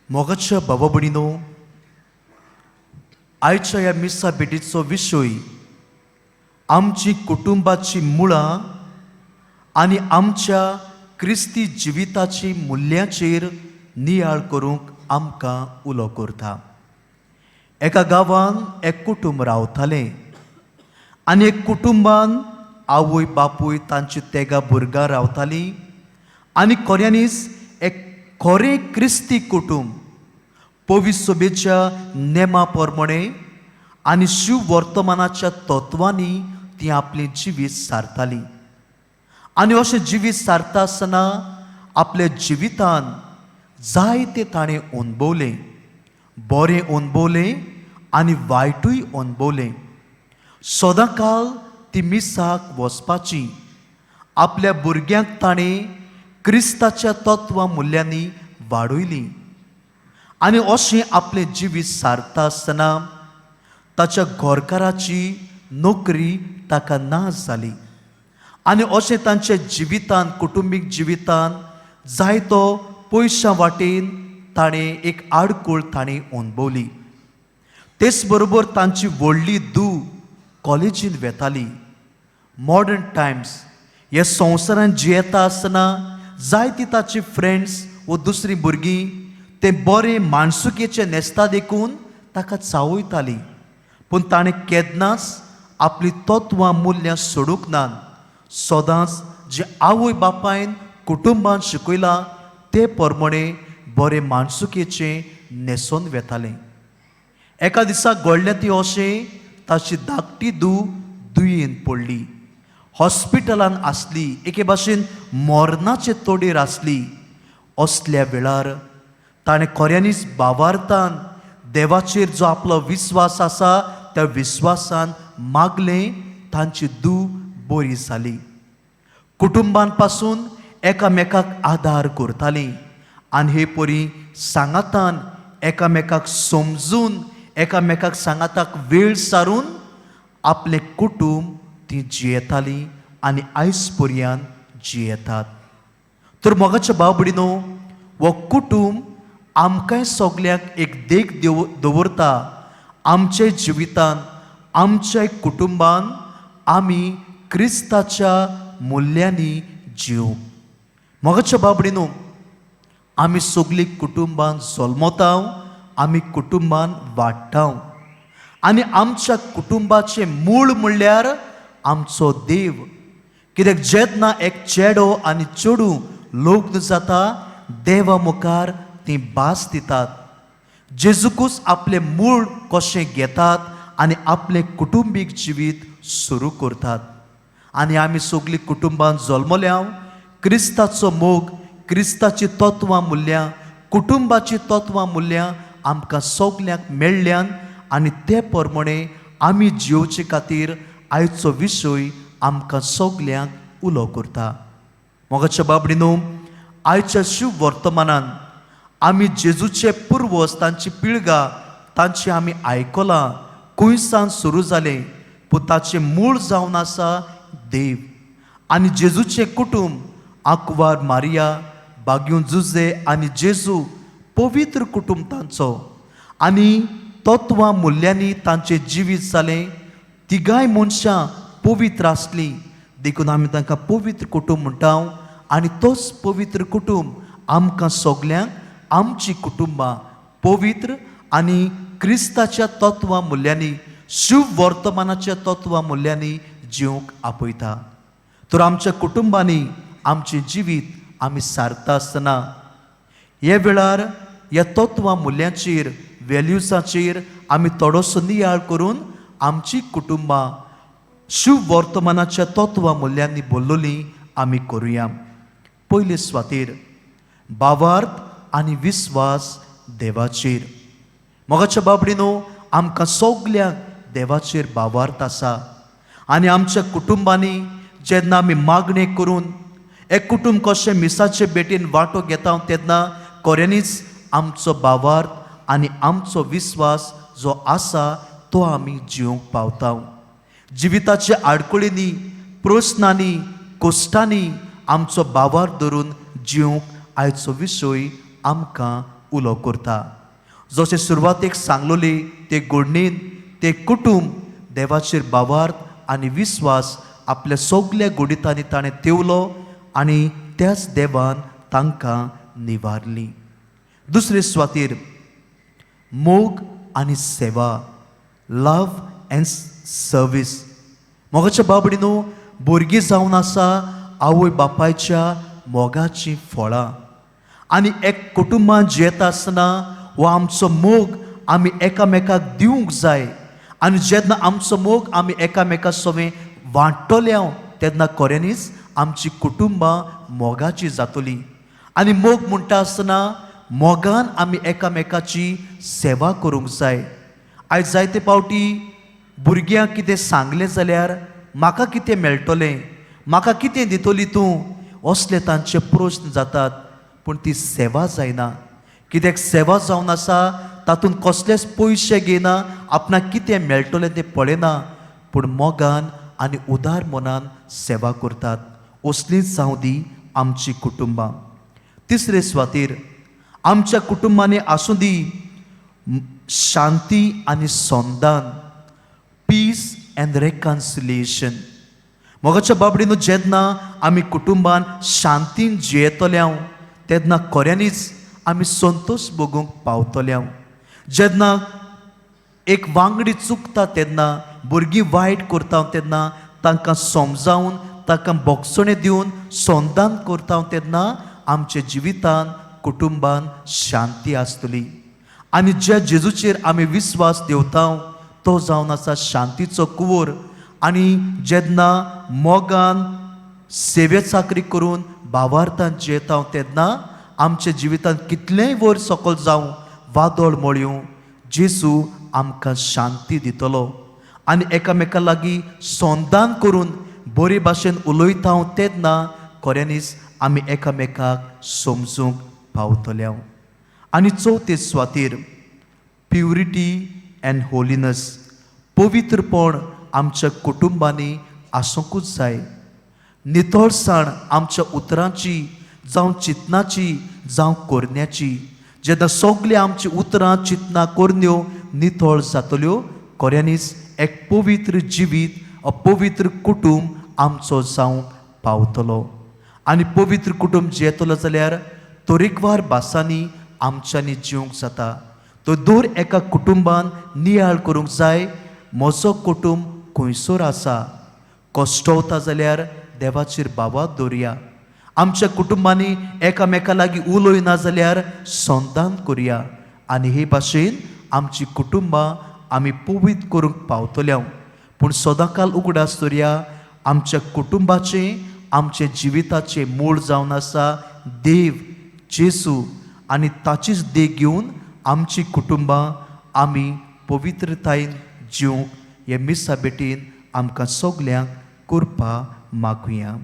मोगाच्या बाबा भयणीनो, आयच्या ह्या मिसा भेटीचो विशय आमची कुटुंबाची मुळां आनी आमच्या क्रिस्ती जिविताची मुल्याचेर नियाळ करूंक आमकां उलो करता. एका गांवान एक कुटुंब रावतालें आनी एक कुटुंबान आवय बापूय तांची तेगां भुरगां रावतालीं आनी खऱ्यांनीच एक खरें क्रिस्ती कुटुंब पवित्र सभेच्या नेमा प्रमाणे आनी शिव वर्तमानाच्या तत्वांनी ती आपलें जिवीत सारताली. आनी अशें जिवीत सारता आसतना आपल्या जिवितान जायते ताणें अणभवलें, बरें अणभवलें आनी वायटूय अणभवलें. सदांकाल ती मिसाक वचपाची. आपल्या भुरग्यांक ताणें क्रिस्ताच्या तत्वां मुल्यांनी वाडयलीं आनी अशें आपलें जिवीत सारता आसतना ताच्या घरकाराची नोकरी ताका ना जाली आनी अशें तांच्या जिवितान, कुटुंबीक जिवितान जायतो पयशां वाटेन ताणें एक आडखळ ताणें अणभवली. तेच बरोबर तांची व्हडली धूव कॉलेजींत वेताली. मॉडर्न टायम्स हे संवसारांत जियेता आसतना जायती ताची फ्रेंड्स वो दुसरीं भुरगीं ते बरें माणसुकेचे न्हेसता देखून ताका चावयताली, पूण ताणें केन्नाच आपली तत्वां मुल्यां सोडूंक नात. सदांच जे आवय बापायन कुटुंबान शिकयलां ते प्रमाणे बरें माणसुकेचें न्हेसोन वेतालें. एका दिसा घडलें ती अशें, ताची धाकटी धूव दुयेंत पडली, हॉस्पिटलान आसली, एके भाशेन मरणाचे तोडयेर आसली. असल्या वेळार ताणें खऱ्यांनीच बावार्थान देवाचेर जो आपलो विस्वास आसा त्या विस्वासान मागलें, तांची धूव बरी जाली. कुटुंबान पासून एकामेकाक आदार करतालीं आनी हे परी सांगातान एकामेकाक समजून एकामेकाक सांगाताक वेळ सारून आपलें कुटूंब ती जियेतालीं आनी आयज पर्यंत जियेतात. तर मोगाच्या भाव भयणीनो, हो कुटूंब आमकांय सगल्यांक एक देख दवरता. आमच्या जिवितान, आमच्या कुटुंबान आमी क्रिस्ताच्या मुल्यांनी जिवंक. मोगाच्या भाव भयणीनो, आमी सगलीं कुटुंबान जल्मता, आमी कुटुंबान वाडटा आनी आमच्या कुटुंबाचें मूळ म्हणल्यार आमचो देव. कित्याक जेन्ना एक चेडो आनी चेडूं लग्न जाता, देवा मुखार ती भास दितात, जेजूकूच आपलें मूळ कशें घेतात आनी आपलें कुटुंबीक जिवीत सुरू करतात. आनी आमी सगलीं कुटुंबान जल्मल्या, क्रिस्ताचो मोग, क्रिस्ताची तत्वां मुल्यां, कुटुंबाची तत्वां मुल्यां आमकां सगल्यांक मेळ्ळ्यान आनी ते प्रमाणे आमी जियोवचे खातीर आयचो विशय आमकां सगल्यांक उलो करता. मोगाच्या बाबडीनो, आयच्या शिव वर्तमानान आमी जेजूचे पुर्वज, तांची पिळगां, तांची आमी आयकलां खंयसान सुरू जालें, पूण ताचें मूळ जावन आसा देव. आनी जेजूचें कुटुंब, आंकवार मारिया, बाग्यूं जुजे आनी जेजू, पवित्र कुटुंब तांचो आनी तत्वां मुल्यांनी तांचें जिवीत जालें. तिगांय मनशां पवित्र आसलीं देखून आमी तांकां पवित्र कुटुंब म्हणटा आनी तोच पवित्र कुटुंब आमकां सगल्यांक आमची कुटुंबां पवित्र आनी क्रिस्ताच्या तत्वां मुल्यांनी, शिव वर्तमानाच्या तत्वां मुल्यांनी जिवंक आपयता. तर आमच्या कुटुंबांनी आमचें जिवीत आमी सारता आसतना हे वेळार ह्या तत्वां मुल्यांचेर, वेल्युजाचेर आमी थोडोसो नियाळ करून आमची कुटुंबां शिव वर्तमानाच्या तत्वां मुल्यांनी बोल्लोलीं आमी करुया. पयले सुवातेर भावार्थ आनी विस्वास देवाचेर. मोगाच्या बाबडीनो, आमकां सगल्यांक देवाचेर भावार्थ आसा आनी आमच्या कुटुंबांनी जेन्ना आमी मागणें करून एक कुटुंब कशें मिसाचे भेटीन वांटो घेता, तेन्ना खऱ्यांनीच आमचो भावार्थ आनी आमचो विस्वास जो आसा तो आमी जिवंक पावता. जिविताच्या आडखळींनी, प्रस्नांनी, कश्टांनी आमचो भावार्थ धरून जिवंक आयचो विशय आमकां उलो करता. जशें सुरवातेक सांगलोली ते घडणेन ते कुटूंब देवाचेर भावार्थ आनी विस्वास आपल्या सगल्या घडितांनी ताणें तेवलो आनी त्याच देवान तांकां निवारली. दुसरे सुवातेर मोग आनी सेवा, लव एंड सर्वीस. मोगाच्या बाबडी न्हू, भुरगीं जावन आसा आवय बापायच्या मोगाचीं फळां आनी एक कुटुंबान जियेता आसतना हो आमचो मोग आमी एकामेकाक दिवंक जाय. आनी जेन्ना आमचो मोग आमी एकामेका सवें वांट्टले हांव तेन्ना खऱ्यांनीच आमची कुटुंबां मोगाची जातली. आनी मोग म्हणटा आसतना मोगान आमी एकामेकाची सेवा करूंक जाय. आयज जायते फावटी भुरग्यांक कितें सांगलें जाल्यार म्हाका कितें मेळटलें, म्हाका कितें दितली तूं, असले तांचे प्रस्न जातात. पूण ती सेवा जायना. कित्याक सेवा जावन आसा तातूंत कसलेच पयशे घेयना, आपणाक कितें मेळटलें तें पळयना, पूण मोगान आनी उदार मनान सेवा करतात. असलीच जावं दी आमची कुटुंबां. तिसरे सुवातेर आमच्या कुटुंबांनी आसूं दी शांती आनी संदान, पीस एंड रेकन्सिलिएशन. मोगाच्या बाबडीनो, जेन्ना आमी कुटुंबान शांतीन जियेतले हांव तेन्ना खऱ्यांनीच आमी संतोश भोगूंक पावतले हांव. जेन्ना एक वांगडी चुकता तेन्ना, भुरगीं वायट करता तेन्ना तांकां समजावन तांकां बोगसणें दिवन संदान करता तेन्ना आमच्या जिवितान कुटुंबान शांती आसतली. आनी ज्या जेजूचेर आमी विस्वास दवरता तो जावन आसा शांतीचो कुंवर. आनी जेन्ना मोगान सेवे चाकरी करून भावार्थान जियेता तेन्ना आमच्या जिवितांत कितलेंय वयर सकल जावं, वादळ मोळयूं, जेजू आमकां शांती दितलो. आनी एकामेका लागीं संदान करून बरे भाशेन उलयता तेन्ना खऱ्यांनीच आमी एकामेकाक समजूंक पावतले. आनी चवथे सुवातेर प्युरिटी एंड होलिनस, पवित्रपण आमच्या कुटुंबांनी आसूंकूच जाय. नितळसाण आमच्या उतरांची जावं चिंतनाची जावं करण्याची. जेन्ना सगळीं आमची उतरां, चिंतनां, करण्यो नितळ जातल्यो, खऱ्यांनीच एक पवित्र जिवीत, पवित्र कुटूंब आमचो जावंक पावतलो. आनी पवित्र कुटूंब जियेतलो जाल्यार तरेकवार भासांनी आमच्यांनी जिवंक जाता. तो दर एका कुटुंबान नियाळ करूंक जाय, म्हजो कुटूंब खंयसर आसा. कश्टवता जाल्यार देवाचेर भावार्थ दवरया. आमच्या कुटुंबांनी एकामेका लागीं उलयना जाल्यार संदान करुया आनी हे भाशेन आमची कुटुंबां आमी पवित्र करूंक पावतले. पूण सदांकाल उगडास दवरया, आमच्या कुटुंबाचें, आमच्या जिविताचें मूळ जावन आसा देव जेजू आनी ताचीच देख घेवन आमची कुटुंबां आमी पवित्रतायेन जिवंक हे मिसा भेटीन आमकां सगल्यांक कृपा मागुया.